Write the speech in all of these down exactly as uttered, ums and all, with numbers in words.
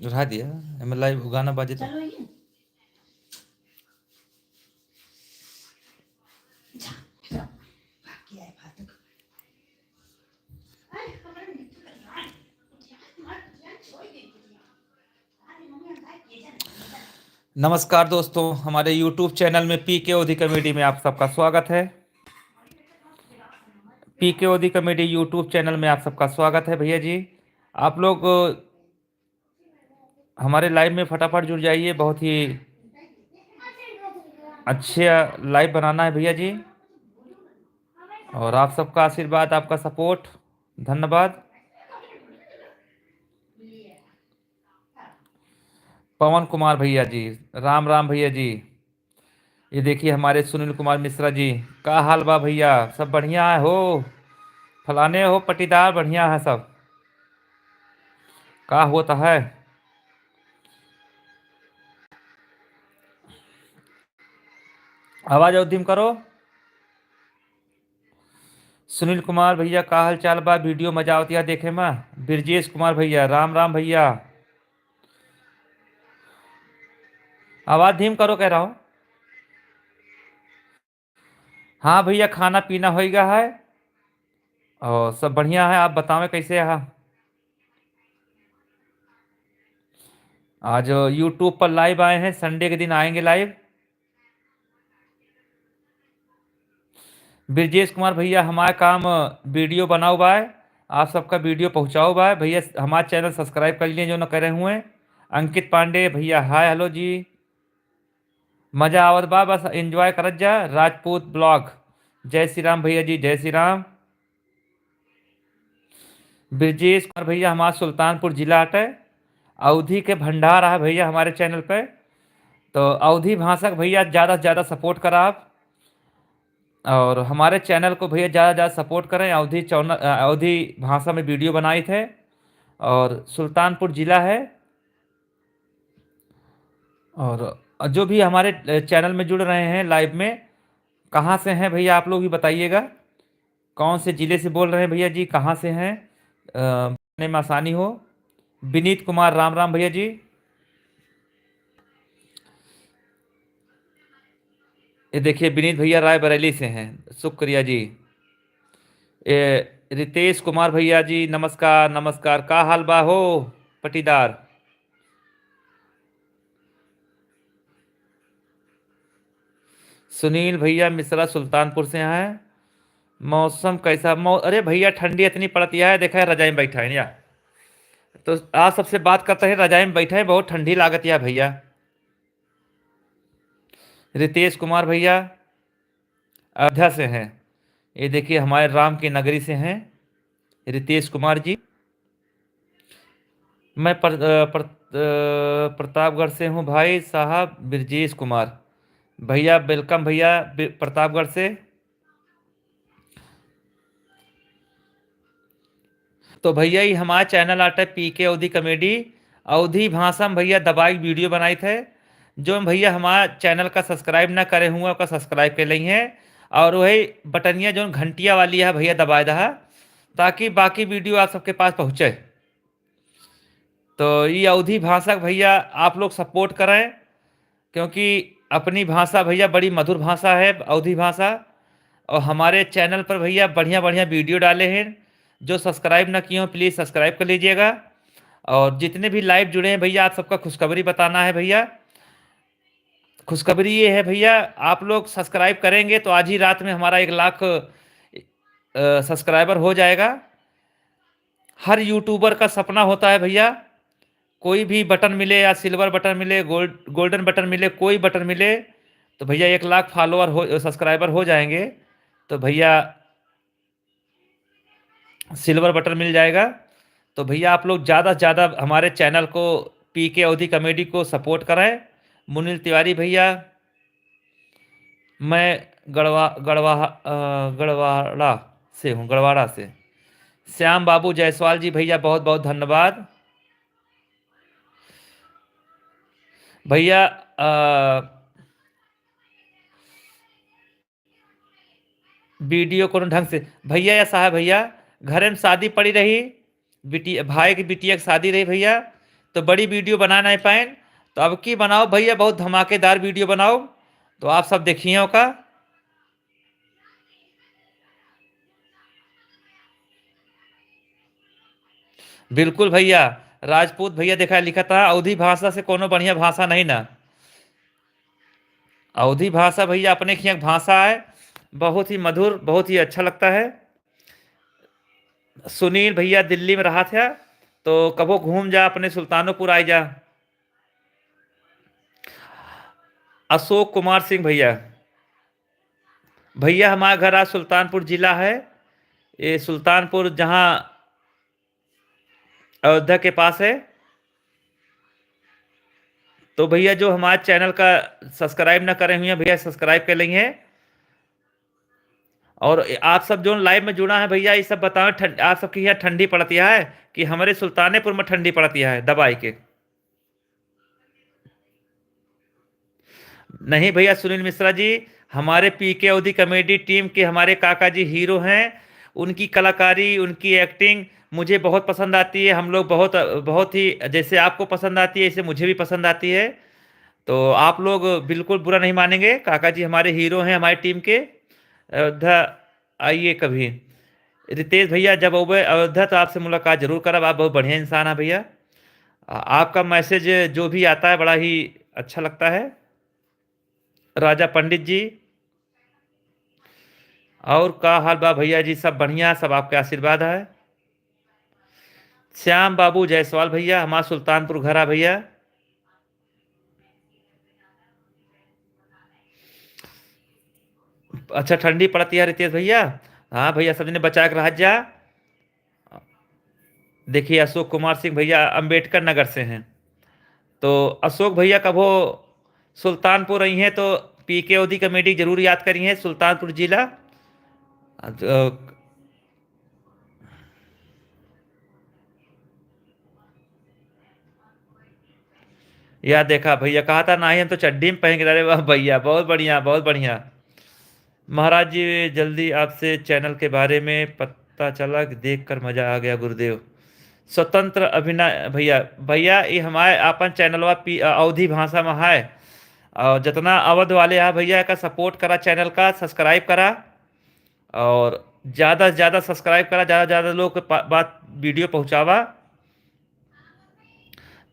रहा दिया, एमे लाइव गाना बाजे तो। चलो ये। जा, जा, भाग के आए फालतू का। अरे, हमारे मिट्टी का ध्यान, ध्यान, ध्यान, ध्यान छोड़ दे दिया। नमस्कार दोस्तों, हमारे YouTube चैनल में पी के ओधी कॉमेडी में आप सबका स्वागत है। पी के ओधी कॉमेडी YouTube चैनल में आप सबका स्वागत है भैया जी। आप लोग हमारे लाइव में फटाफट जुड़ जाइए, बहुत ही अच्छे लाइव बनाना है भैया जी। और आप सबका आशीर्वाद, आपका सपोर्ट, धन्यवाद। पवन कुमार भैया जी, राम राम भैया जी। ये देखिए हमारे सुनील कुमार मिश्रा जी, का हाल बा भैया? सब बढ़िया है हो? फलाने हो पटीदार, बढ़िया है सब। का होता है? आवाज और धीम करो। सुनील कुमार भैया, का हाल चाल बा? वीडियो मजा आवतिया देखे में। ब्रजेश कुमार भैया, राम राम भैया। आवाज धीम करो कह रहा हूँ। हाँ भैया, खाना पीना होइगा है और सब बढ़िया है। आप बतावें कैसे है? आज YouTube पर लाइव आए हैं, संडे के दिन आएंगे लाइव। ब्रजेश कुमार भैया, हमारा काम वीडियो बनाओ बाय, आप सबका वीडियो पहुँचाओ बाय। भैया हमारा चैनल सब्सक्राइब कर लिए जो न करे हुए। अंकित पांडे भैया, हाय हेलो जी। मजा आवत बा, बस एंजॉय करत जा। राजपूत ब्लॉग, जय श्री राम भैया जी, जय श्री राम। ब्रजेश कुमार भैया हमार सुल्तानपुर जिला हटे, अवधी के भंडार है भैया हमारे चैनल पे। तो अवधी भाषा के भैया ज़्यादा से ज़्यादा सपोर्ट करा आप, और हमारे चैनल को भैया ज़्यादा से ज़्यादा सपोर्ट करें। अवधी चौन-, अवधी भाषा में वीडियो बनाई थे, और सुल्तानपुर जिला है। और जो भी हमारे चैनल में जुड़ रहे हैं लाइव में, कहाँ से हैं भैया आप लोग भी बताइएगा, कौन से जिले से बोल रहे हैं भैया जी, कहाँ से हैं, अ, में आसानी हो। विनीत कुमार, राम राम भैया जी। ये देखिए विनीत भैया रायबरेली से हैं, शुक्रिया जी। ए, रितेश कुमार भैया जी, नमस्कार, नमस्कार, का हाल बा हो पटीदार? सुनील भैया मिश्रा सुल्तानपुर से हैं। मौसम कैसा? मौ-, अरे भैया ठंडी इतनी पड़ती है, देखा है रजाई में बैठा है या। तो आज सबसे बात करते हैं, रजाई में बैठा है, बहुत ठंडी लागत है भैया। रितेश कुमार भैया अयोध्या से हैं। ये देखिए हमारे राम की नगरी से हैं रितेश कुमार जी। मैं पर-, अ, पर-, अ, प्रतापगढ़ से हूँ भाई साहब, ब्रजेश कुमार। भैया welcome भैया, बि-, प्रतापगढ़ से। तो भैया, ई हमार चैनल आटे पी के अवधी कॉमेडी। अवधी भाषा में भैया दबाई वीडियो बनाई थे। जो भैया हमार चैनल का सब्सक्राइब ना करे हुए, ओका सब्सक्राइब कर लेइहें। और वही बटनिया जो घंटिया वाली है भैया, दबाए दहा, ताकि बाकी वीडियो आप सबके पास पहुँचे। तो ई अवधी भाषा के भैया आप लोग सपोर्ट करें, क्योंकि अपनी भाषा भैया बड़ी मधुर भाषा है, अवधी भाषा। और हमारे चैनल पर भैया बढ़िया बढ़िया वीडियो डाले हैं। जो सब्सक्राइब ना किए हो, प्लीज सब्सक्राइब कर लीजिएगा। और जितने भी लाइव जुड़े हैं भैया, आप सबका खुशखबरी बताना है भैया। खुशखबरी ये है भैया, आप लोग सब्सक्राइब करेंगे तो आज ही रात में हमारा एक लाख, अ, सब्सक्राइबर हो जाएगा। हर यूट्यूबर का सपना होता है भैया, कोई भी बटन मिले या सिल्वर बटन मिले, गोल्ड, गोल्डन बटन मिले, कोई बटन मिले, तो भैया एक लाख फॉलोअर हो, सब्सक्राइबर हो जाएंगे। तो भैया सिल्वर बटन मिल जाएगा। तो भैया आप लोग ज़्यादा से ज़्यादा हमारे चैनल को, पी के अवधी कॉमेडी को सपोर्ट करें। मुनील तिवारी भैया, मैं गढ़वा-, गढ़वा-, अ, गढ़वाड़ा से हूँ, गढ़वाड़ा से। श्याम बाबू जायसवाल जी भैया, बहुत बहुत धन्यवाद। भैया, अ, वीडियो कोनो ढंग से, भैया या साहब, भैया, घरे में शादी पड़ी रही, बिटी-, भाई की बिटिया की शादी रही भैया, तो बड़ी video बना नहीं पाएन, तो अब की बनाओ भैया, बहुत धमाकेदार video बनाओ, तो आप सब देखिए का। बिल्कुल भैया, राजपूत भैया देखा लिखा था, अवधी भाषा से कोनो बढ़िया भाषा नहीं ना। अवधी भाषा भैया अपने खियाँ भाषा है, बहुत ही मधुर, बहुत ही अच्छा लगता है। सुनील भैया दिल्ली में रहा था, तो कबो घूम जा अपने सुल्तानपुर आई जा। अशोक कुमार सिंह भैया, भैया हमारा घर आज सुल्तानपुर जिला है, ये सुल्तानपुर जहाँ अयोध्या के पास है। तो भैया जो हमारे channel का subscribe ना करे हुए हैं भैया, subscribe कर लेंगे। और आप सब जो live में जुड़ा है भैया, ये सब बताओ, ठंड, आप सबके यहाँ ठंडी पड़ती है कि हमारे सुल्तानपुर में ठंडी पड़ती है दबाई के? नहीं भैया सुनील मिश्रा जी, हमारे पीके अवधी comedy team के हमारे काका जी hero हैं, उनकी कलाकारी, उनकी acting मुझे बहुत पसंद आती है। हम लोग बहुत, बहुत ही, जैसे आपको पसंद आती है, ऐसे मुझे भी पसंद आती है। तो आप लोग बिल्कुल बुरा नहीं मानेंगे, काका जी हमारे hero हैं हमारी team के। अयोध्या आइए कभी। रितेश भैया, जब अउबे अयोध्या तो आपसे मुलाकात जरूर करब, आप बहुत बढ़िया इंसान हैं भैया। आ-, आपका message जो भी आता है बड़ा ही अच्छा लगता है। राजा पंडित जी, और का हाल बा भैया जी? सब बढ़िया, सब आपके आशीर्वाद है। श्याम बाबू जायसवाल भैया, हमार सुल्तानपुर घर आ भैया। अच्छा, ठंडी पड़ती है रितेश भैया। हाँ भैया, सब जने बचा के रह जा। देखिए, अशोक कुमार सिंह भैया अम्बेडकर नगर से हैं, तो अशोक भैया कभो सुल्तानपुर आई हैं तो पीके अवधी comedy जरूर याद करी हैं, सुल्तानपुर जिला। अ, या देखा भैया, कहा था ना ही हम तो चड्डी में पहन के, अरे वाह भैया, बहुत बढ़िया, बहुत बढ़िया। महाराज जी, जल्दी आपसे channel के बारे में पता चला, देख कर मजा आ गया गुरुदेव। स्वतंत्र अभिनय भैया, भैया ये हमारे आपन channelवा पी-, अवधी भाषा में है, और जितना अवध वाले हैं भैया, एका support करा, channel का subscribe करा, और ज़्यादा से ज़्यादा subscribe करा, ज़्यादा से ज़्यादा लोग के पा-, बात video पहुँचावा।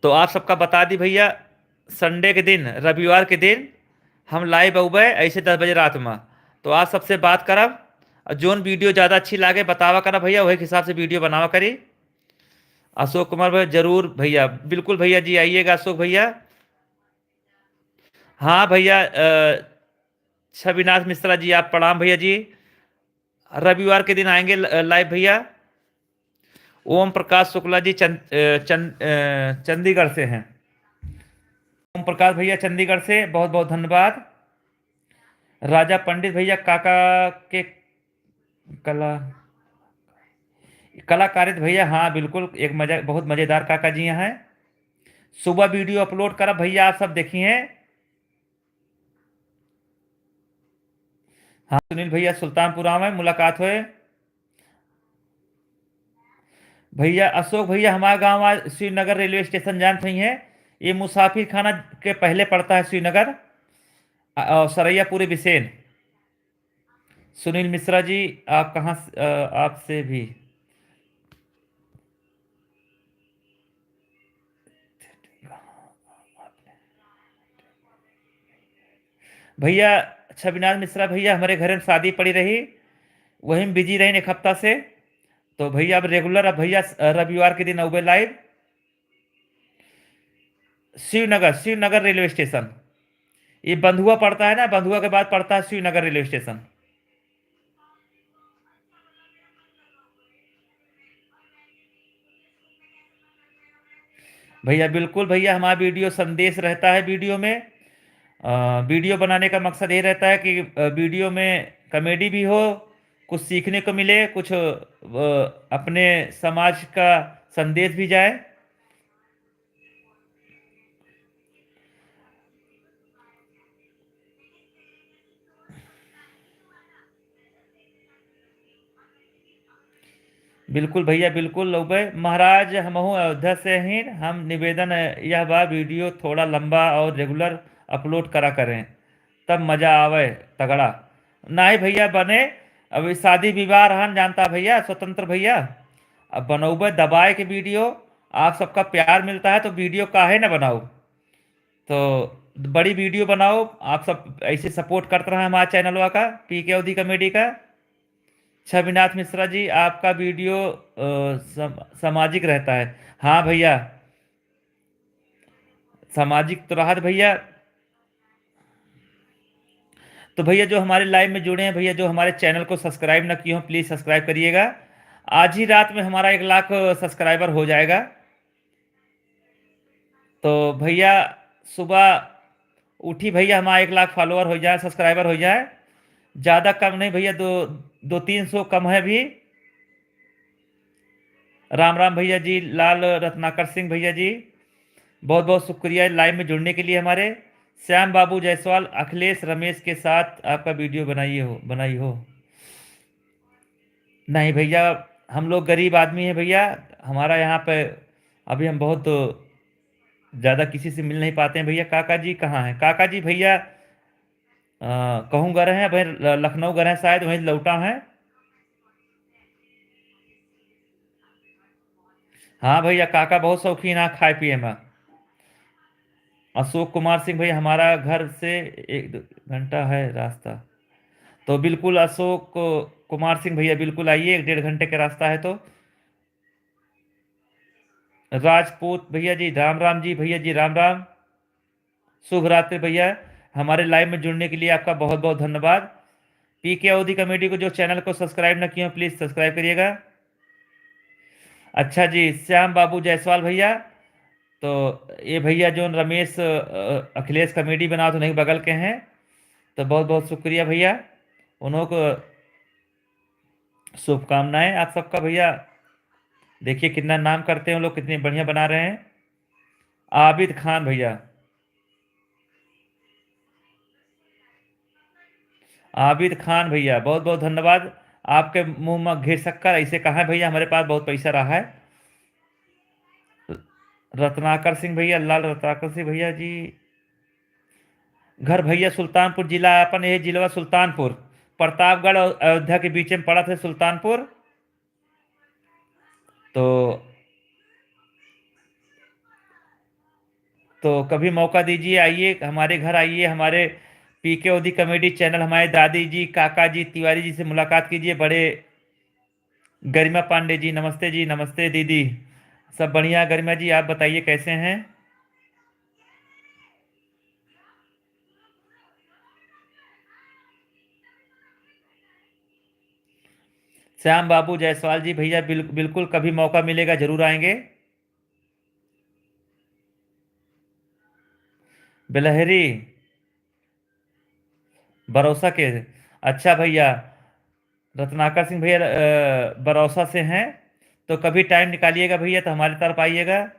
तो आप सबका बता दी भैया, Sunday के दिन, रविवार के दिन हम live अउबे ऐसे दस बजे रात में। तो आप सबसे बात करब, और जोन video ज़्यादा अच्छी लागे बतावा करब भैया, वही हिसाब से video बनावा करी। अशोक कुमार भैया, जरूर भैया, बिल्कुल भैया जी, आइएगा अशोक भैया। हाँ भैया, अ, छविनाथ मिश्रा जी, आप प्रणाम भैया जी। रविवार के दिन आएंगे ल-, live भैया। ओम प्रकाश शुक्ला जी चंद-, अ, चंद-, अ, चंडीगढ़ से हैं। ओम प्रकाश भैया चंडीगढ़ से, बहुत बहुत धन्यवाद। राजा पंडित भैया, काका के कला, कलाकारित भैया, हाँ बिल्कुल, एक मजा, बहुत मजेदार काका जी यहाँ हैं। सुबह video upload करब भैया, आप सब देखी हैं। हाँ सुनील भैया, सुल्तानपुर आवे, मुलाकात होए। भैया अशोक भैया, हमारा गाँव आज श्रीनगर railway station जानत ही हैं, ये मुसाफिर खाना के पहले पड़ता है श्रीनगर, अ, और सरैयापुरी बिसेन। सुनील मिश्रा जी, आप कहाँ से, अ, आपसे भी भैया, छविनाथ मिश्रा भैया, हमरे घरे में शादी पड़ी रही, वही में busy रही एक हफ्ता से। तो भैया, अब regular, अब भैया, अ, रविवार के दिन अउबे live। शिवनगर, शिवनगर railway station, ये बंधुआ पड़ता है ना, बंधुआ के बाद पड़ता है शिवनगर railway station। भैया, बिल्कुल भैया, हमारा video संदेश रहता है video में। अ, video बनाने का मकसद ये रहता है कि, अ, video में comedy भी हो, कुछ सीखने को मिले, कुछ, अ, अपने समाज का संदेश भी जाए। बिल्कुल भइया, बिल्कुल लउबे। महाराज, हमहू अयोध्या से ही, हम निवेदन यह बा, video थोड़ा लंबा और regular upload करा करें, तब मजा आवे तगड़ा। नाहीं भइया बने, अब ई शादी विवाह रहन जानता भइया, स्वतंत्र भइया, अब बनउबे दबाए के video, आप सबका प्यार मिलता है तो video काहे न बनाओ। तो बड़ी video बनाओ, आप सब ऐसे support करत रहे हमारे channel वा का, पी के अवधी comedy का। छविनाथ मिश्रा जी, आपका video, अ, सम-, सामाजिक रहता है। हाँ भइया, सामाजिक तो रहत भइया। तो भइया, जो हमारे live में जुड़े हैं भइया, जो हमारे channel को subscribe ना किए हो, please subscribe करिएगा। आज ही रात में हमारा एक लाख subscriber हो जाएगा। तो भइया, सुबह उठी भइया, हमारा एक लाख follower हो जाए, subscriber हो जाए, ज्यादा कम नहीं भइया, दो, दो तीन सौ कम है भी। राम राम भइया जी, लाल रत्नाकर सिंह भइया जी, बहुत बहुत शुक्रिया live में जुड़ने के लिए हमारे। श्याम बाबू जायसवाल, अखिलेश रमेश के साथ आपका video बनाइए हो, बनाई हो। नहीं भइया, हम लोग गरीब आदमी हैं भइया, हमारा यहाँ पे अभी हम बहुत ज्यादा किसी से मिल नहीं पाते हैं भइया। काका जी कहाँ हैं? काका जी भइया, अ, कहूँ गए हैं, अभी ल-, लखनऊ गए हैं शायद, वहीं लौटा हैं। हाँ भइया, काका बहुत शौकीन है खाए पिए में। अशोक कुमार सिंह भइया, हमारा घर से एक दो घंटा है रास्ता। तो बिल्कुल अशोक कुमार सिंह भइया, बिल्कुल आइए, एक डेढ़ घंटे का रास्ता है। तो राजपूत भइया जी, राम राम जी, भइया जी, राम राम। शुभ रात्रि भइया, हमारे live में जुड़ने के लिए आपका बहुत बहुत धन्यवाद। पी के अवधी comedy को, जो channel को subscribe ना किए हो, please subscribe करिएगा। अच्छा जी, श्याम बाबू जायसवाल भइया, तो ये भइया जो रमेश, अ, अखिलेश comedy बनावत उन्हीं के बगल के हैं, तो बहुत बहुत शुक्रिया भइया, उन्हों को शुभकामनाएं आप सबका भइया। देखिए कितना नाम करते हैं वो लोग, कितने बढ़िया बना रहे हैं। आबिद खान भइया, आबिद खान भइया, बहुत बहुत धन्यवाद। आपके मुंह में घिर शक्कर, ऐसे कहाँ है भइया, हमारे पास बहुत पैसा रहा है। रत्नाकर सिंह भइया, लाल रत्नाकर सिंह भइया जी, घर भइया सुल्तानपुर, जिला अपन ये जिलवा सुल्तानपुर, प्रतापगढ़ और अयोध्या के बीच में पड़त है सुल्तानपुर। तो, तो कभी मौका दीजिए, आइए हमारे घर, आइए हमारे पी के अवधी comedy channel, हमारे दादी जी, काका जी, तिवारी जी से मुलाकात कीजिए। बड़े गरिमा पांडे जी, नमस्ते जी, नमस्ते दीदी। सब बढ़िया गरिमा जी, आप बताइए कैसे हैं? श्याम बाबू जायसवाल जी, भइया बिल-, बिल्कुल कभी मौका मिलेगा जरूर आएंगे। बिलहरी बरौसा के, अच्छा भइया, रत्नाकर सिंह भइया, अ, बरौसा से हैं, तो कभी time निकालिएगा भइया, तो हमारे तरफ आइएगा। Next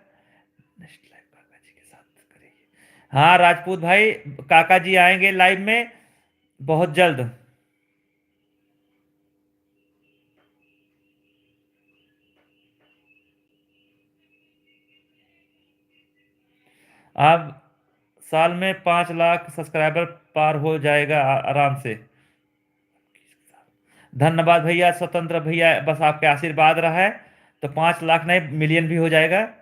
live काका जी के साथ करेंगे। हाँ राजपूत भाई, काका जी आएंगे live में बहुत जल्द। अब साल में पाँच लाख subscriber पार हो जाएगा आ-, आराम से। धन्यवाद भइया, स्वतंत्र भइया, बस आपके आशीर्वाद रहा है तो पाँच लाख नहीं, million भी हो जाएगा।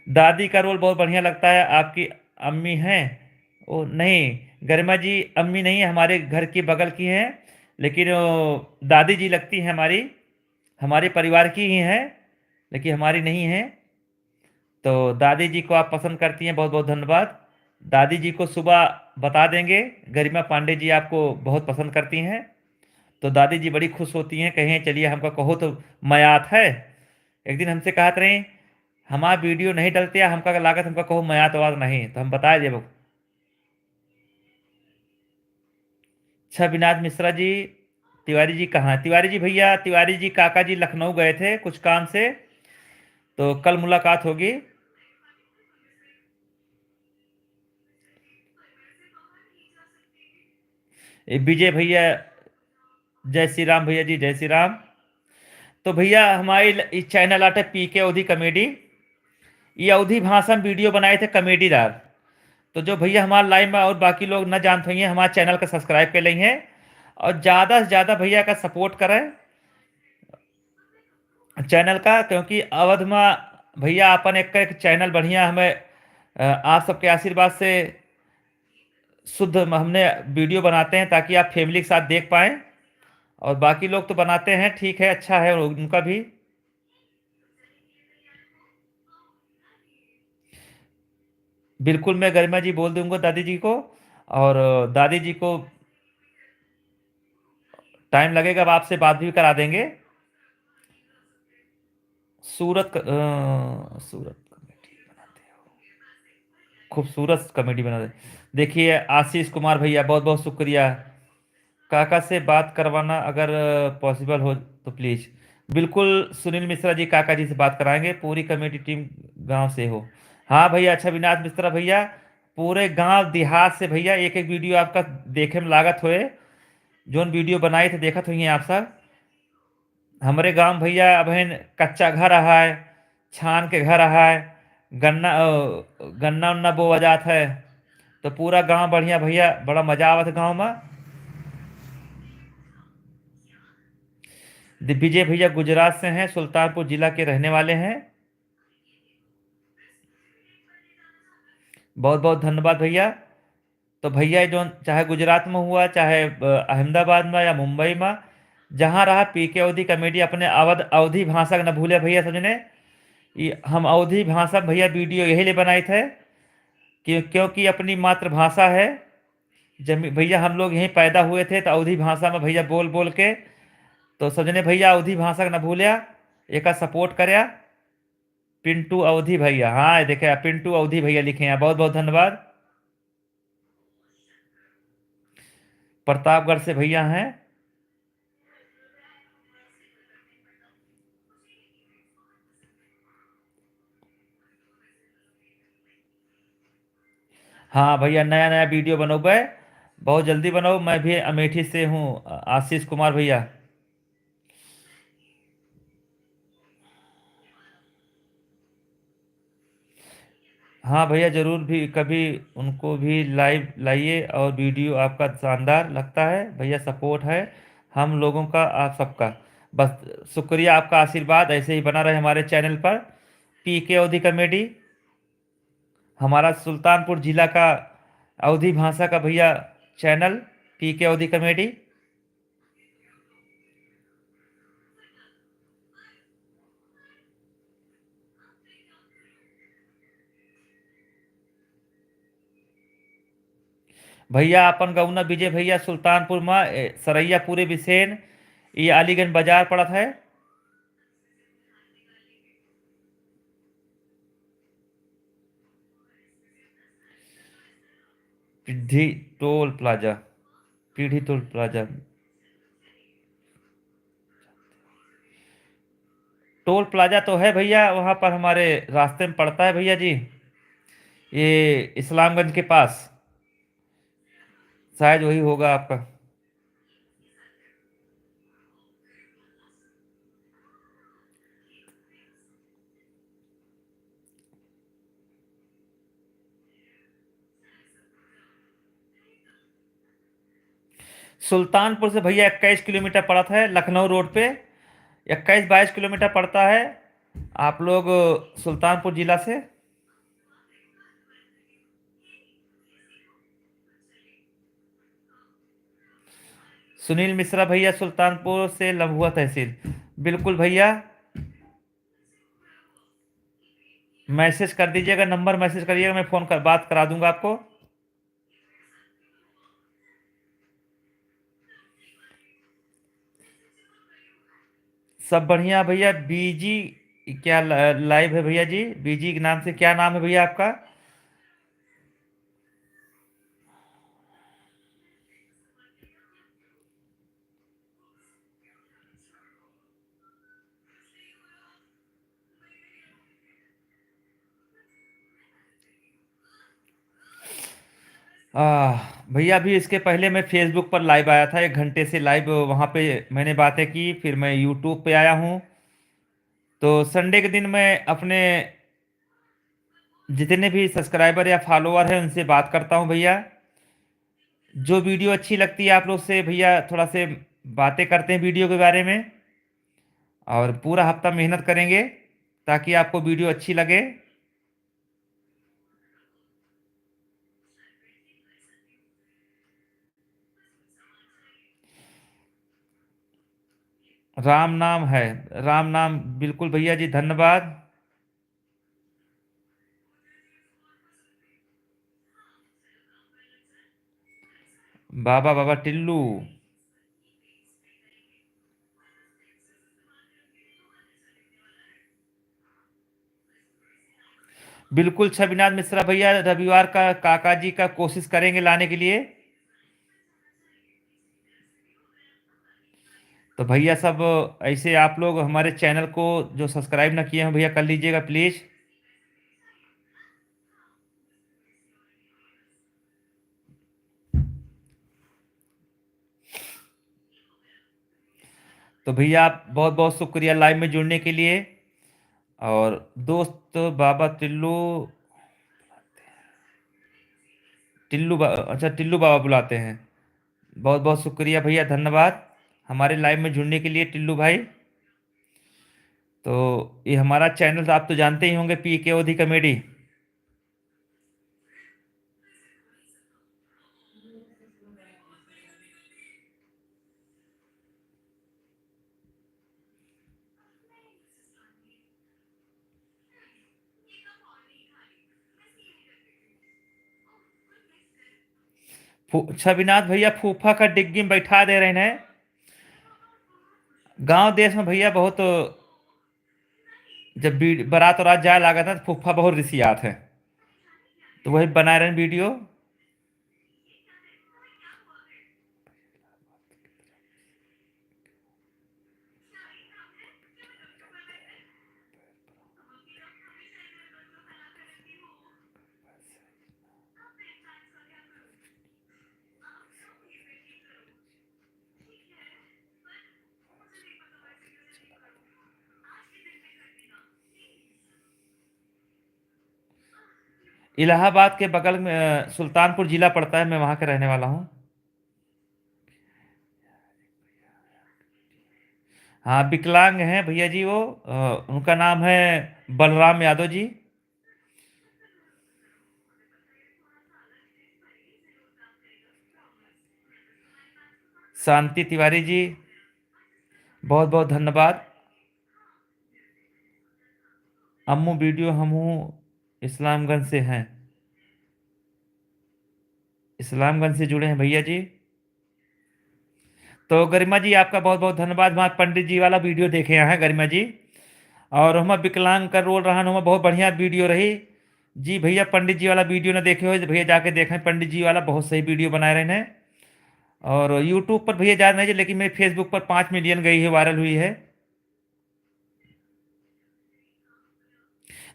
दादी का role बहुत बढ़िया लगता है। आपकी अम्मी हैं? ओ नहीं, गरिमा जी अम्मी नहीं है, हमारे घर की बगल की हैं, लेकिन वो दादी जी लगती हैं हमारी, हमारे परिवार की ही हैं, लेकिन हमारी नहीं हैं। तो दादी जी को आप पसंद करती हैं, बहुत बहुत धन्यवाद। दादी जी को सुबह बता देंगे, गरिमा पांडे जी आपको बहुत पसंद करती हैं। तो दादी जी बड़ी खुश होती हैं, कहें चलिए हमका कहो तो मयात है। एक दिन हमसे कहत रही, हमार video नहीं डलते, हमका लागत हमका कहो मयात वात नहीं, तो हम बताए देबो। छविनाथ मिश्रा जी, तिवारी जी कहाँ हैं? तिवारी जी भइया, तिवारी जी काका जी लखनऊ गए थे कुछ काम से, तो कल मुलाकात होगी। ए विजय भइया, जय श्री राम भैया जी, जय श्री राम। तो भैया, हमारी ल-, ई channel आटे पीके अवधी comedy, ये अवधी भाषा में video बनाए थे comedy दार। तो जो भैया हमारे live में और बाकी लोग न जानत होइए, हमारे channel का subscribe कर लेइए और ज़्यादा से ज़्यादा भैया का support करें channel का, क्योंकि अवध में भैया अपन एक, एक channel बढ़िया हमें, अ, आप सबके आशीर्वाद से शुद्ध म-, हमने video बनाते हैं ताकि आप family के साथ देख पाएँ। और बाकी लोग तो बनाते हैं, ठीक है, अच्छा है उनका भी। बिल्कुल, मैं गरिमा जी बोल दूंगा दादी जी को, और दादी जी को time लगेगा, अब आपसे बात भी करा देंगे। सूरत क-, अ, सूरत comedy बनाते हो, खूबसूरत comedy बनाते। देखिए, आशीष कुमार भैया, बहुत बहुत शुक्रिया। काका से बात करवाना अगर possible हो तो please। बिल्कुल सुनील मिश्रा जी, काका जी से बात कराएंगे, पूरी comedy team गांव से हो। हाँ भैया, अच्छा, विनाश मिश्रा भैया, पूरे गांव देहात से भैया एक एक video आपका देखे में लागत होए, जोन video बनाए थे देखत होइए आप सब। हमरे गांव भैया अबहिन कच्चा घर है, छान के घर है, गन्ना, अ, गन्ना उन्ना बोवा जात है, तो पूरा गांव बढ़िया भैया, बड़ा मजा आवत है गांव में। दिग्विजय भैया गुजरात से हैं, सुल्तानपुर जिला के रहने वाले हैं। बहुत बहुत धन्यवाद भैया। तो भैया, ये जौन चाहे गुजरात में हुआ, चाहे, अ, अहमदाबाद में या मुंबई में, जहाँ रहा, पीके अवधी comedy अपने अवध, अवधी भाषा के न भूले भैया, समझने। ये हम अवधी भाषा में भैया video यही लिए बनाए थे कि, क्योंकि अपनी मातृभाषा है। जमी-, भैया, हम लोग यहीं पैदा हुए थे, तो अवधी भाषा में भैया बोल बोल के, तो समझने भैया, अवधी भाषा के न भूल्या, एका support करया। पिंटू अवधी भैया, हाँ, ये देखे, पिंटू अवधी भैया लिखे हैं, बहुत बहुत धन्यवाद। प्रतापगढ़ से भैया हैं। हाँ भैया, नया नया video बनोबे, बहुत जल्दी बनाओ। मैं भी अमेठी से हूँ, आशीष कुमार भैया। हाँ भैया, जरूर भी कभी उनको भी live लाइए और video आपका शानदार लगता है भैया, support है हम लोगों का, आप सबका। बस शुक्रिया आपका, आशीर्वाद ऐसे ही बना रहे हमारे channel पर, पीके अवधी comedy। हमारा सुल्तानपुर जिला का अवधी भाषा का भैया channel पीके अवधी comedy। भैया अपन गौना विजय भैया सुल्तानपुर में, ए, सरैया पूरे बिसेन, ये अलीगंज बाजार पड़त है। पीढ़ी टोल प्लाजा, पीढ़ी टोल प्लाजा। टोल प्लाजा तो है भैया, वहाँ पर हमारे रास्ते में पड़ता है भैया जी, ये इस्लामगंज के पास, शायद वही होगा आपका। सुल्तानपुर से भैया इक्कीस किलोमीटर पड़त है, लखनऊ road पे इक्कीस बाईस किलोमीटर पड़ता है। आप लोग सुल्तानपुर जिला से। सुनील मिश्रा भैया सुल्तानपुर से लम्हुआ तहसील। बिल्कुल भैया, message कर दीजिएगा, number message करिएगा, मैं phone कर, बात करा दूंगा आपको। सब बढ़िया भैया। बीजी क्या ल-, live है भैया जी? बीजी के नाम से क्या नाम है भैया आपका? आह, भैया, अभी इसके पहले मैं Facebook पर live आया था, एक घंटे से live वहाँ पे मैंने बातें की, फिर मैं YouTube पे आया हूँ। तो Sunday के दिन मैं अपने जितने भी subscriber या follower हैं, उनसे बात करता हूँ भैया। जो video अच्छी लगती है आप लोग से भैया, थोड़ा से बातें करते हैं video के बारे में, और पूरा हफ्ता मेहनत करेंगे ताकि आपको video अच्छी लगे। राम नाम है, राम नाम, बिल्कुल भैया जी, धन्यवाद। बाबा, बाबा टिल्लू। बिल्कुल छविनाथ मिश्रा भैया, रविवार का काका जी का कोशिश करेंगे लाने के लिए। तो भैया सब, ऐसे आप लोग हमारे channel को जो subscribe ना किए हैं भैया, कर लीजिएगा please। तो भैया, आप बहुत बहुत शुक्रिया live में जुड़ने के लिए। और दोस्त बाबा टिल्लू, टिल्लू बा-, अच्छा, टिल्लू बाबा बुलाते हैं। बहुत बहुत शुक्रिया भैया, धन्यवाद हमारे live में जुड़ने के लिए टिल्लू भाई। तो ये हमारा channel तो आप तो जानते ही होंगे, पी के ओधी comedy। फू-, छविनाथ भैया फूफा का डिग्गी में बैठा दे रहे हैं। गांव देश में भैया बहुत, जब बी-, बारात और जाए लागत है तो फूफा बहुत रिसियात है, तो वही बनाए रहे video। इलाहाबाद के बगल में, अ, सुल्तानपुर जिला पड़ता है, मैं वहाँ का रहने वाला हूँ। हाँ, विकलांग हैं भैया जी वो, अ, उनका नाम है बलराम यादव जी। शांति तिवारी जी, बहुत बहुत धन्यवाद। अम्मू video हम हूँ इस्लामगंज से हैं। इस्लामगंज से जुड़े हैं भैया जी। तो गरिमा जी, आपका बहुत बहुत धन्यवाद। हमारे पंडित जी वाला video देखे हैं गरिमा जी, और हमारे विकलांग का role रहा, हमारे बहुत बढ़िया video रही। जी भैया, पंडित जी वाला video ना देखे हो तो भैया जाके देखें, पंडित जी वाला बहुत सही video बनाए रहे हैं। और YouTube पर भैया जा रहे हैं, लेकिन मेरे Facebook पर पाँच million गई है, viral हुई है।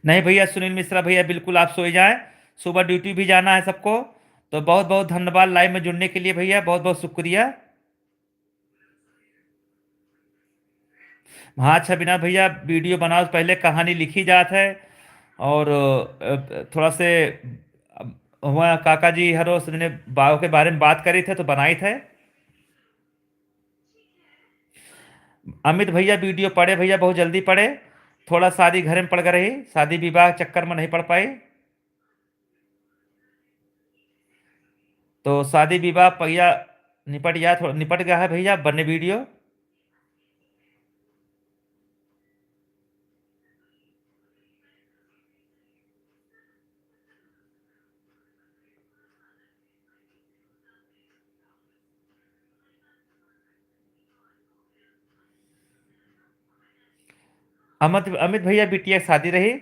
नहीं भैया, सुनील मिश्रा भैया, बिल्कुल आप सोए जाएं, सुबह duty भी जाना है सबको। तो बहुत बहुत धन्यवाद live में जुड़ने के लिए भैया, बहुत बहुत शुक्रिया। हाँ, अच्छा विनाथ भैया, video बनाओ से पहले कहानी लिखी जात है, और, अ, थोड़ा से, अ, हुआ काका जी हरो से मैंने बाव के बारे में बात करी थे तो बनाई थे। अमित भैया video पड़े भैया, बहुत जल्दी पड़े, थोड़ा शादी घरे में पड़ गए रही, शादी विवाह चक्कर में नहीं पड़ पाई। तो शादी विवाह भैया निपट गया, थोड़ा निपट गया है भैया, बने video। अमित, अमित भैया बिटिया के शादी रही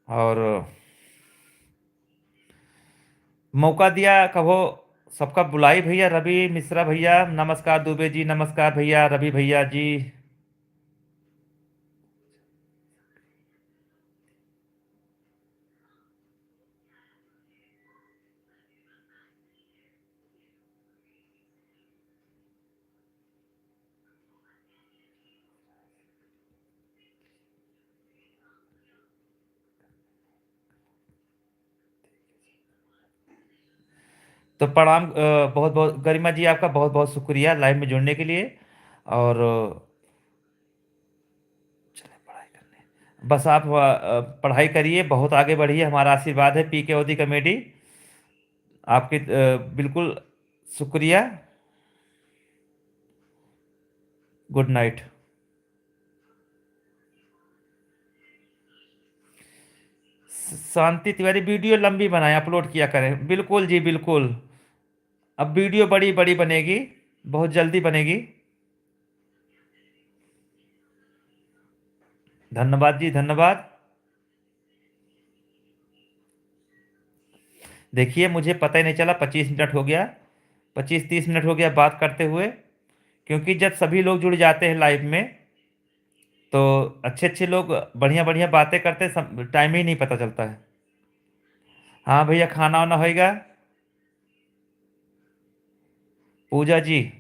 और मौका दिया कहो सबका बुलाई भैया। रवि मिश्रा भैया नमस्कार, दुबे जी नमस्कार भैया, रवि भैया जी। तो प्रणाम, अ, बहुत-बहुत गरिमा जी, आपका बहुत-बहुत शुक्रिया live में जुड़ने के लिए। और, अ, चले पढ़ाई करने। बस आप, अ, पढ़ाई करिए, बहुत आगे बढ़िए, हमारा आशीर्वाद है पी के ओदी कॉमेडी। आपके, अ, बिल्कुल शुक्रिया। Good night। शांति तिवारी, वीडियो लंबी बनाएं, अपलोड किया करें। बिल्कुल जी, बिल्कुल। अब वीडियो बड़ी बड़ी बनेगी, बहुत जल्दी बनेगी। धन्यवाद जी, धन्यवाद। देखिए, मुझे पता ही नहीं चला, पच्चीस मिनट हो गया, पच्चीस तीस मिनट हो गया बात करते हुए, क्योंकि जब सभी लोग जुड़ जाते हैं लाइव में, तो अच्छे अच्छे लोग बढ़िया बढ़िया बातें करते हैं, टाइम ही नहीं पता चलता है। हाँ भैया, खाना वाना होएगा। पूजा जी,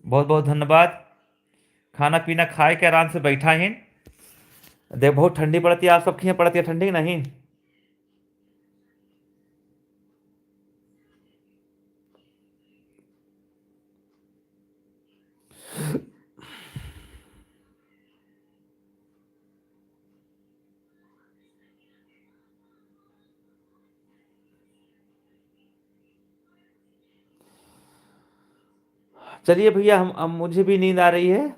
बहुत बहुत धन्यवाद। खाना पीना खाए के आराम से बैठा ही। देख, बहुत ठंडी पड़ती है, आप सब खियाँ पड़ती है ठंडी कि नहीं? चलिए भैया, हम, अब मुझे भी नींद आ रही है,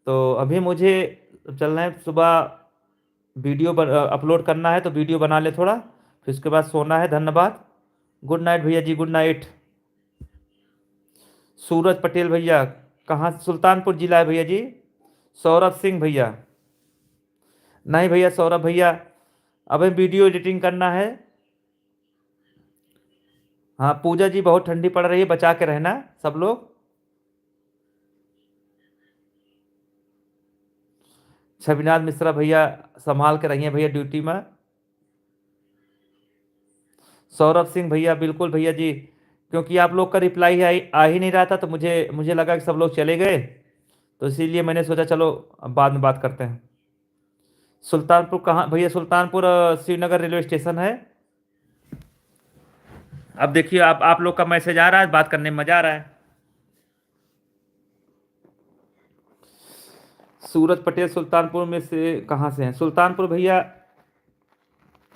तो अभी मुझे चलना है, सुबह वीडियो बन-, अ, अपलोड करना है, तो वीडियो बना ले थोड़ा, फिर उसके बाद सोना है। धन्यवाद, गुड नाइट भैया जी, गुड नाइट। सूरज पटेल भैया, कहाँ, सुल्तानपुर जिला है भैया जी। सौरभ सिंह भैया, नहीं भैया, सौरभ भैया, अबे वीडियो एडिटिंग करना है। हाँ पूजा जी, बहुत ठंडी पड़ रही है, बचा के रहना सब लोग। छविनाथ मिश्रा भैया, संभाल के रहिए भैया ड्यूटी में। सौरभ सिंह भैया, बिल्कुल भैया जी, क्योंकि आप लोग का रिप्लाई आ, आ ही नहीं रहा था, तो मुझे, मुझे लगा कि सब लोग चले गए, तो इसीलिए मैंने सोचा चलो अब बाद में बात करते हैं। सुल्तानपुर कहाँ भैया? सुल्तानपुर, अ, श्रीनगर रेलवे स्टेशन है। अब देखिए, आप, आप लोग का मैसेज आ रहा है, बात करने में मजा आ रहा है। सूरज पटेल सुल्तानपुर में से कहाँ से हैं? सुल्तानपुर भैया,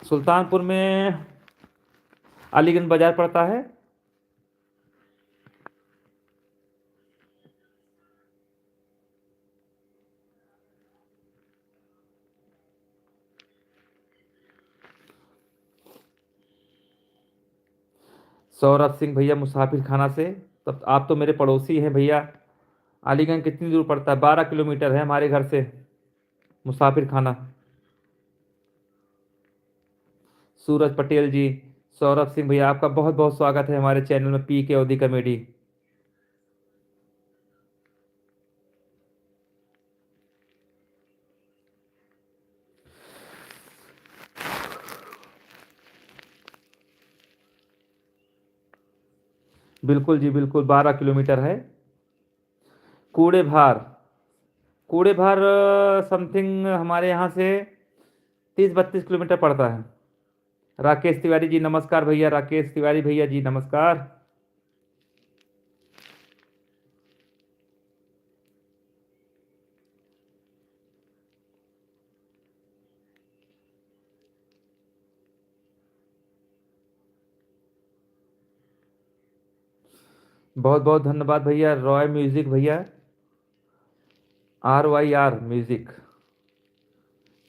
सुल्तानपुर में अलीगंज बाजार पड़ता है। सौरभ सिंह भैया मुसाफिर खाना से, तब आप तो मेरे पड़ोसी हैं भैया। अलीगंज कितनी दूर पड़ता है? बारह किलोमीटर है हमारे घर से मुसाफिर खाना। सूरज पटेल जी, सौरभ सिंह भैया, आपका बहुत बहुत स्वागत है हमारे चैनल में पी के ओदी कॉमेडी। बिल्कुल जी, बिल्कुल, बारह किलोमीटर है। कूड़ेभार, कूड़ेभार, अ, समथिंग हमारे यहाँ से तीस बत्तीस किलोमीटर पड़ता है। राकेश तिवारी जी नमस्कार भैया, राकेश तिवारी भैया जी नमस्कार। बहुत बहुत धन्यवाद भैया, रॉय म्यूजिक भैया, R Y R music,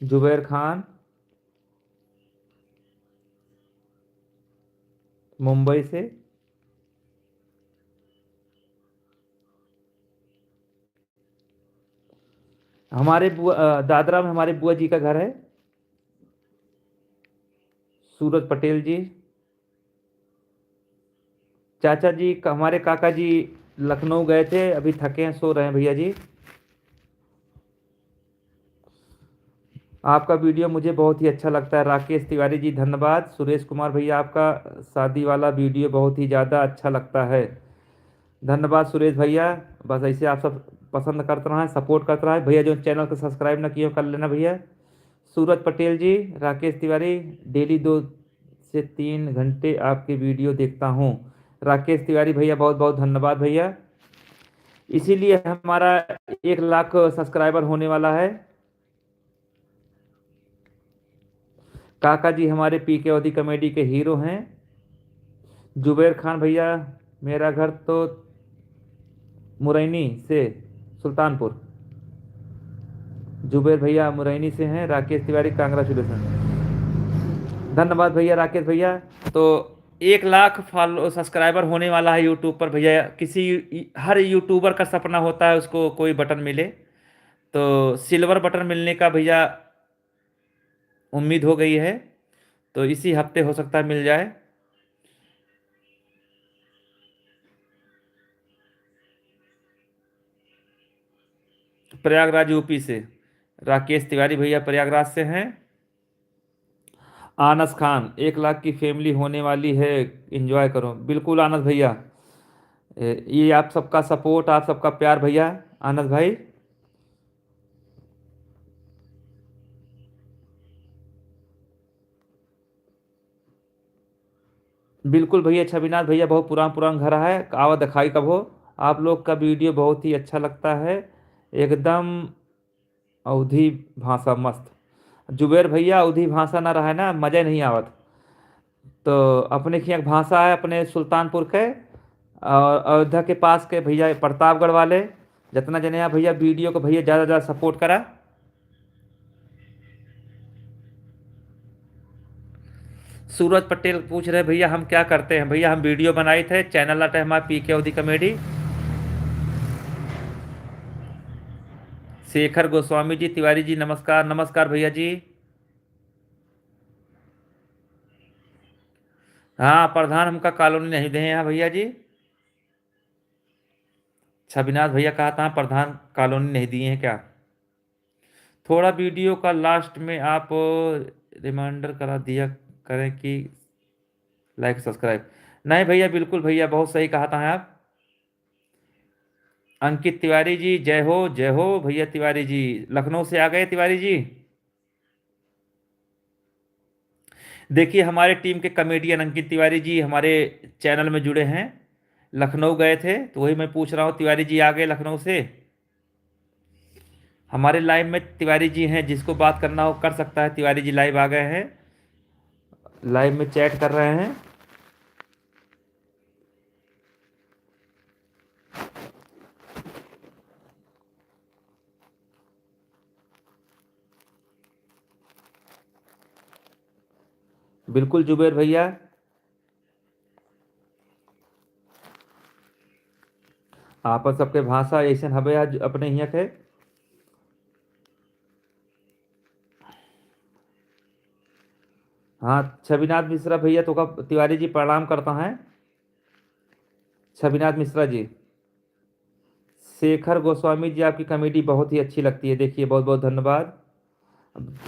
Zubair Khan Mumbai से। हमारे बुआ, अ, दादरा में हमारे बुआ जी का घर है, सूरज पटेल जी। चाचा जी, क-, हमारे काका जी लखनऊ गए थे, अभी थके हैं, सो रहे हैं भैया जी। आपका वीडियो मुझे बहुत ही अच्छा लगता है, राकेश तिवारी जी, धन्यवाद। सुरेश कुमार भैया, आपका शादी वाला वीडियो बहुत ही ज़्यादा अच्छा लगता है, धन्यवाद सुरेश भैया। बस ऐसे आप सब पसंद करते रहें, सपोर्ट करते रहें। भैया जो चैनल को सब्सक्राइब ना किए हो, कर लेना भैया। सूरज पटेल जी, राकेश तिवारी, डेली दो से तीन घंटे आपके वीडियो देखता हूँ। राकेश तिवारी भैया, बहुत बहुत धन्यवाद भैया। इसीलिए हमारा एक लाख सब्सक्राइबर होने वाला है। काका जी हमारे पी के अवधी कॉमेडी के हीरो हैं। जुबेर खान भैया, मेरा घर तो मुरैनी से, सुल्तानपुर। जुबेर भैया मुरैनी से हैं। राकेश तिवारी, कांग्रेचुलेशन। धन्यवाद भैया, राकेश भैया। तो एक लाख फॉलो, सब्सक्राइबर होने वाला है यूट्यूब पर भैया। किसी, हर यूट्यूबर का सपना होता है उसको कोई बटन मिले, तो सिल्वर बटन मिलने का भैया उम्मीद हो गई है, तो इसी हफ्ते हो सकता है मिल जाए। प्रयागराज, यूपी से राकेश तिवारी भैया प्रयागराज से हैं। आनस खान, एक लाख की फैमिली होने वाली है, एंजॉय करो। बिल्कुल आनस भैया, ए, ये आप सबका सपोर्ट, आप सबका प्यार भैया, आनस भाई। बिल्कुल भैया, छविनाथ भैया, बहुत पुरान पुरान घर है, आवा दिखाई कबो। आप लोग का वीडियो बहुत ही अच्छा लगता है, एकदम अवधी भाषा मस्त। जुबेर भैया, अवधी भाषा ना रहे ना, मजा नहीं आवत। तो अपने खियाँ के भाषा है, अपने सुल्तानपुर के और अयोध्या के पास के भैया, प्रतापगढ़ वाले, जितना जने हैं भैया, वीडियो को भैया ज़्यादा ज़्यादा सपोर्ट करा। सूरज पटेल पूछ रहे, "भैया हम क्या करते हैं?" भैया हम वीडियो बनाई थे, चैनल अटे हमारा पी के अवधी कॉमेडी। शेखर गोस्वामी जी, तिवारी जी नमस्कार। नमस्कार भैया जी। हाँ, प्रधान हमका कॉलोनी नहीं दे हैं भैया जी। छविनाथ भैया कहा था, प्रधान कॉलोनी नहीं दिए हैं क्या? थोड़ा वीडियो का लास्ट में आप रिमाइंडर करा दिया करें कि लाइक सब्सक्राइब। नहीं भैया, बिल्कुल भैया, बहुत सही कहा था आप। अंकित तिवारी जी, जय हो, जय हो भैया तिवारी जी, लखनऊ से आ गए तिवारी जी। देखिए, हमारे टीम के कॉमेडियन अंकित तिवारी जी हमारे चैनल में जुड़े हैं, लखनऊ गए थे, तो वही मैं पूछ रहा हूँ, तिवारी जी आ गए लखनऊ से? हमारे लाइव में तिवारी जी हैं, जिसको बात करना हो कर सकता है। तिवारी जी लाइव आ गए हैं, लाइव में चैट कर रहे हैं। बिल्कुल जुबेर भैया, आपन सबके भाषा ऐसन हवे आज अपने हियाँ के। हाँ, छविनाथ मिश्रा भैया, तोका तिवारी जी प्रणाम करता है। छविनाथ मिश्रा जी, शेखर गोस्वामी जी, आपकी कॉमेडी बहुत ही अच्छी लगती है। देखिए, बहुत बहुत धन्यवाद।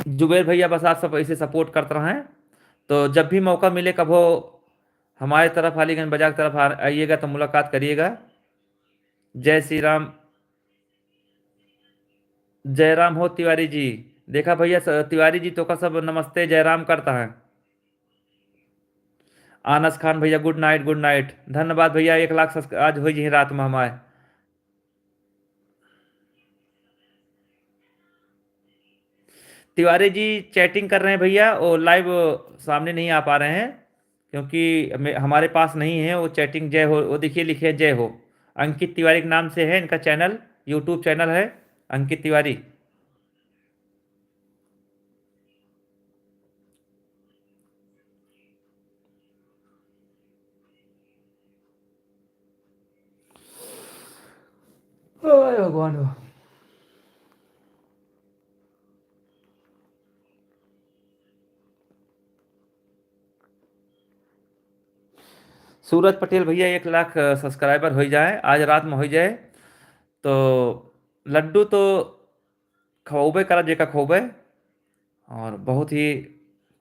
जुबेर भैया, बस आप सब ऐसे सपोर्ट करते रहें, तो जब भी मौका मिले, कभो हमारे तरफ, अलीगंज बाजार की तरफ आ-, आइएगा तो मुलाकात करिएगा। जय श्री राम। जयराम हो तिवारी जी। देखा भैया, स-, तिवारी जी तोका सब नमस्ते जयराम करता है। आनस खान भैया, गुड नाइट, गुड नाइट। धन्यवाद भैया, एक लाख सब्स-, आज हो जी रात में हमारे। तिवारी जी चैटिंग कर रहे हैं भैया, वो लाइव सामने नहीं आ पा रहे हैं क्योंकि हमें, हमारे पास नहीं है वो चैटिंग। जय हो, वो देखिए लिखे हैं जय हो, अंकित तिवारी के नाम से है इनका चैनल, यूट्यूब चैनल है अंकित तिवारी। ओए भगवान हो। सूरज पटेल भैया, एक लाख सब्सक्राइबर हो जाए, आज रात में हो जाए, तो लड्डू तो खवाबे करा, जेका खवाबे, और बहुत ही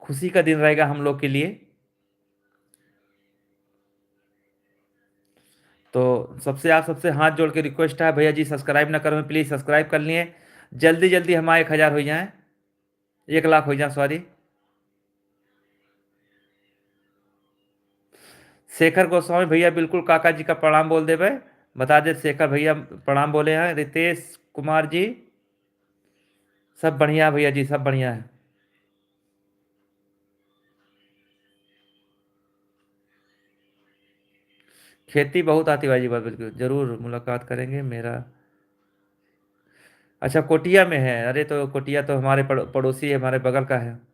खुशी का दिन रहेगा हम लोग के लिए। तो सबसे, आप सबसे हाथ जोड़ के रिक्वेस्ट है, भैया जी सब्सक्राइब ना करें, प्लीज सब्सक्राइब कर लिए, जल्दी जल्दी हमारे एक हज़ार हो जाएं, एक लाख हो जाएं, सॉरी। शेखर गोस्वामी भैया बिल्कुल काका जी का प्रणाम बोल देबे, बता दे शेखर भैया प्रणाम बोले हैं। रितेश कुमार जी, सब बढ़िया भैया जी, सब बढ़िया है। खेती बहुत आती भाई जी, बात बिल्कुल, जरूर मुलाकात करेंगे। मेरा, अच्छा, कोटिया में है। अरे, तो कोटिया तो हमारे पड़ो-, पड़ोसी है, हमारे बगल का है।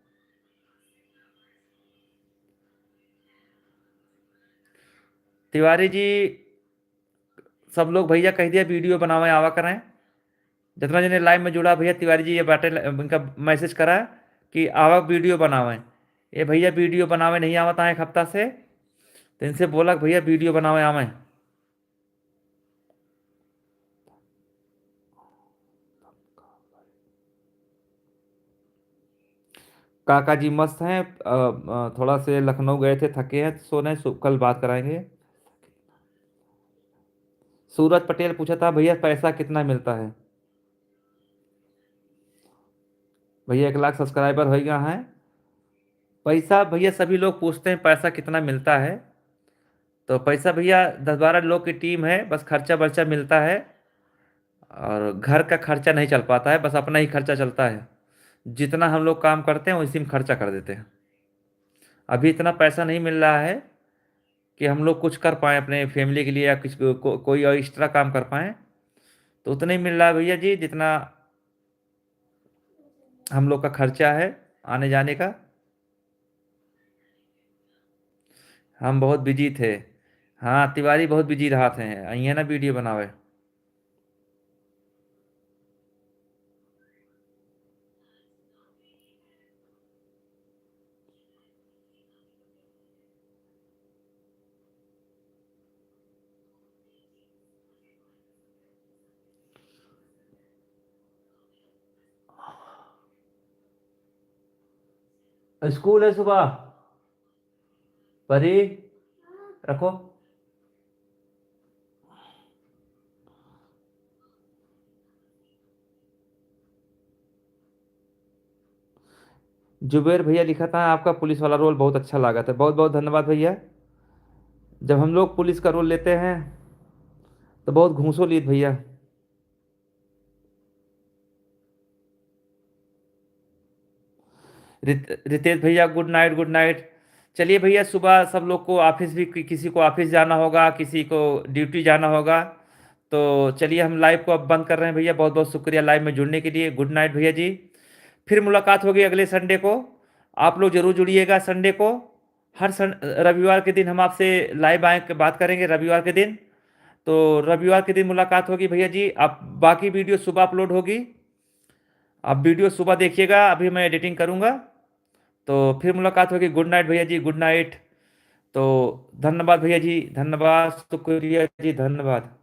तिवारी जी, सब लोग भैया कह दिया वीडियो बनावे आवा करें। जितना जने लाइव में जुड़ा भैया, तिवारी जी ये बाटे, इनका मैसेज करा कि आवा वीडियो बनावे। ये भैया वीडियो बनावे नहीं आवत है एक हफ्ता से, तो इनसे बोला कि भैया वीडियो बनावे आवे। काका जी मस्त हैं, अ, अ, थोड़ा से लखनऊ गए थे, थके हैं, सो रहे हैं, सो-, कल बात कराएंगे। सूरज पटेल पूछा था, "भैया, पैसा कितना मिलता है?" भैया, एक लाख सब्सक्राइबर हो गया है। पैसा, भैया, सभी लोग पूछते हैं, पैसा कितना मिलता है? तो पैसा, भैया, दस बारह लोग की टीम है, बस खर्चा बर्चा मिलता है। और घर का खर्चा नहीं चल पाता है, बस अपना ही खर्चा चलता है। जितना हम लोग काम करते हैं, उसी में खर्चा कर देते हैं। अभी इतना पैसा नहीं मिल रहा है कि हम लोग कुछ कर पाएँ अपने फैमिली के लिए या कुछ को, को, कोई और एक्स्ट्रा काम कर पाएँ। तो उतना ही मिल रहा है, भैया जी, जितना हम लोग का खर्चा है आने जाने का। हम बहुत बिजी थे। हाँ, तिवारी बहुत बिजी रहत हैं, अइहें ना वीडियो बनावे। स्कूल है सुबह। परी, रखो। जुबेर भैया लिखा था, "आपका पुलिस वाला रोल बहुत अच्छा लागत है।" बहुत बहुत धन्यवाद भैया। जब हम लोग पुलिस का रोल लेते हैं तो बहुत घूसो लीत भैया। रित-, रितेश भैया, गुड नाइट, गुड नाइट। चलिए भैया, सुबह सब लोग को ऑफिस भी, कि-, किसी को ऑफिस जाना होगा, किसी को ड्यूटी जाना होगा। तो चलिए, हम लाइव को अब बंद कर रहे हैं भैया। बहुत बहुत शुक्रिया लाइव में जुड़ने के लिए। गुड नाइट भैया जी, फिर मुलाकात होगी अगले संडे को। आप लोग जरूर जुड़िएगा संडे को। हर सन-, रविवार के दिन हम आपसे लाइव आए के बात करेंगे, रविवार के दिन। तो रविवार के दिन मुलाकात होगी भैया जी। आप, बाकी वीडियो सुबह अपलोड होगी, आप वीडियो सुबह देखिएगा, अभी मैं एडिटिंग करूँगा। तो फिर मुलाकात होगी। गुड नाइट भैया जी, गुड नाइट। तो धन्यवाद भैया जी, धन्यवाद, शुक्रिया जी, धन्यवाद।